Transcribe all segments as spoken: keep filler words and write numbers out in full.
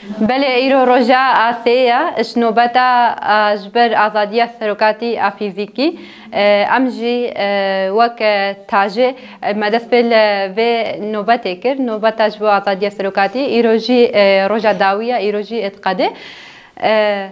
Belê, îro roja asê ye, ji nobeta, e, ji ber azadiya serokatî a fîzîkî, e, em jî, e, wek, e, tajê, e, me dest pê li vê nobetê kir. Nobeta ji bo azadiya serokatî, îro jî, e, roja dawî ye, îro jî êtiqadê. E,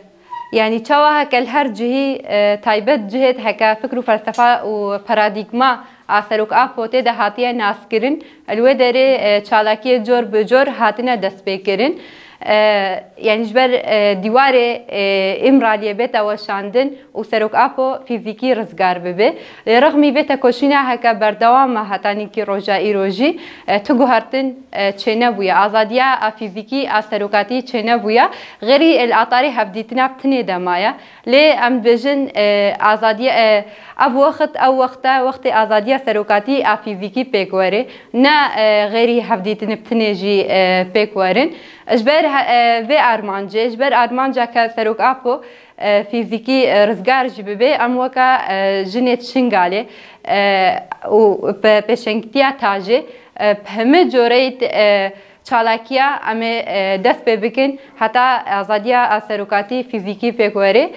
yanî çawa heke li her cihî, e, taybet cihê heke fikr û felsefa û paradîgma a Serok Apo tê de hatiye naskirin, li wê derê, e, çalakiyê cor bi cor hatine destpêkirin. E, yanî ji ber, e, dîwarê, e, Îmraliyê bête weşandin û Serok Apo fîzîkî rizgar bibe. Lê rexmî vê tekoşîna heke berdewam e hetanîkî roja îro jî, e, tu guhertin, e, çênebûye. Azadiya a fîzîkî a serokatî çênebûye. Xêrî li atarê hevdîtina bi tinê de maye. Lê em dibêjin, e, azadiya, e, ev wext, ew wext e, wextê azadiya serokatî a fîzîkî pêk were, ne, e, xêrî hevdîtin bi tinê jî, e, pêk werin. Ji ber he-, e, vê armancê, ji ber armanca ke Serok Apo, e, fîzîkî, e, rizgar jî bibe, em weke, e, jinê Şingalê, e, û pe-, pêşengtiya tajê, e, bi hemî coreyî, e, çalakiya em ê, e, dest pê bikin heta azadiya a serokatî fîzîkî pêk were.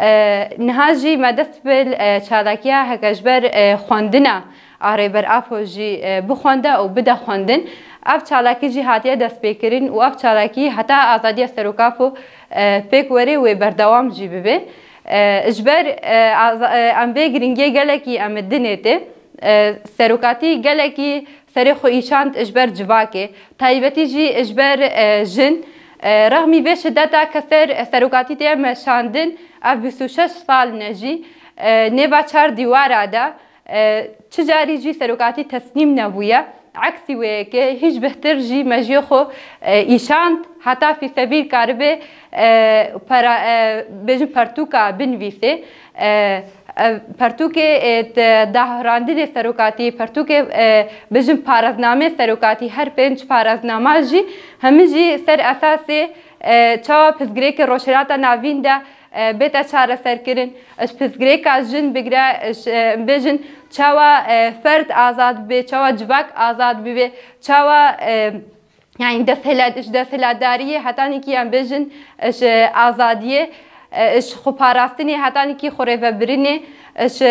E, niha jî me dest bi, e, çalakiya heke ji ber, e, xwendina a Rêber Apo jî, e, bixwende û bide xwendin. Ev çalakî jî hatiye destpêkirin û ev çalakî heta azadiya Serok Apo, e, pêk were wê berdewam jî bibe. E, ji ber, e, aza-, e, em vê giringiyê gelekî em dinê tê. E, serokatî gelekî serê xwe îşand ji ber civakê, taybetî jî ji ber, e, jin. E, rexmî vê şideta ke ser serokatî tê meşandin, ev bîst û şeş sal ne jî, e, nêva çar dîwara de, e, çi carî jî serokatî teslîm nebûye. Eksî wê yekê hîç bihtir jî mejiyê xwe, e, îşand, heta fîsebîl karibe, e, pera-, e, bêjin pertûka binivîsê. E, e, pertûkê, e, te-, dahirandinê serokatî, pertûkê, e, bêjin pareznamê serokatî, her pênc pareznama jî, hemî jî ser esasê, e, çawa pirsgirêkê Rojhilata Navîn de, e, bête çareserkirin. Ji pirsgirêka jin bigire, ji, e, bêjin çawa, e, ferd azad bibe, çawa civak azad bibe, çawa, e, yanî desthila-, ji desthilatdariyê hetanîkî em bêjin, ji azadiyê, e, ji xweparastinê hetanîkî xwerêvebirinê, ji,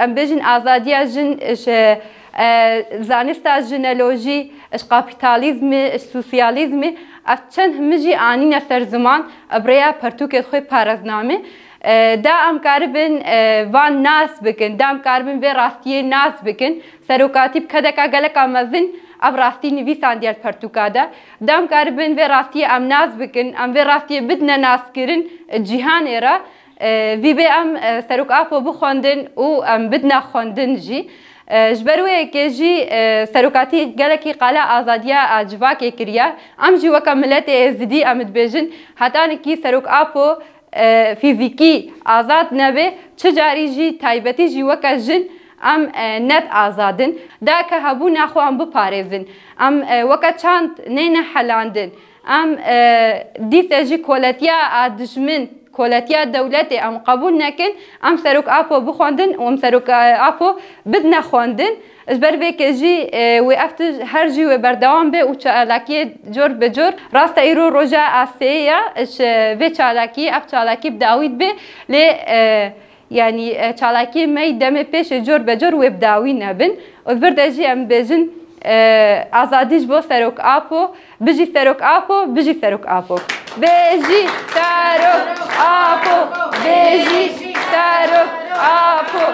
em bêjin azadiya jin, ji, e, zanista jinolojî, ji kapîtalîzmê, ji sosyalîzmê, ev çend himî jî anîne ser ziman, bi rêya pertûkê xwe pareznamê. E, da em karibin, e, van nas bikin, da em karibin vê rastiyê nas bikin, serokatî bi kedeka geleka mezin ev rastî nivîsandiye li pertûka de. Da em karibin vê rastiyê em nas bikin, em vê rastiyê bidine naskirin, e, cîhanê re, e, vî bê em, e, Serok Apo bixwendin û em bidine xwendin jî. E, ji ber wê yekê jî, e, serokatî gelekî qala azadiya a civakê kiriye. Em jî weke miletê êzidî em dibêjin, hetanîkî Serok Apo, e, fîzîkî azad nebe, çi carî jî taybetî jî weke jin em, e, net azad in. Da ke hebûna xwe em biparêzin. Em, e, weke çand neyne helandin. Em, e, dîse jî koletiya a dijmin, koletiya dewletê em qebûl nekin, em Serok Apo bixwendin û em Serok, e, Apo bidine xwendin. Ji ber vê ke jî, e, wê ev tij her jî wê berdewam be û çalakiyê cor bi cor. Rast e, îro roja a sê ye, ji vê çalakiyê, ev çalakî bi dawî dibe, lê, e, yanî, e, çalakiyê me yî demê pêşê cor be cor wê bi dawî nebin. Û vir de jî em bêjin, e, azadî ji bo Serok Apo, bijî Serok Apo, bijî Serok Apo. Bêjî Serok Apo, bêjî Serok Apo.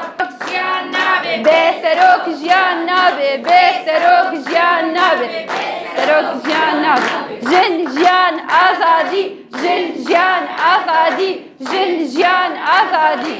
Bê serok jiyan nabe, bê serok jiyan nabe, serok jiyan nabe. Jin, jiyan, azadî, jin, jiyan, azadî, jin, jiyan, azadî.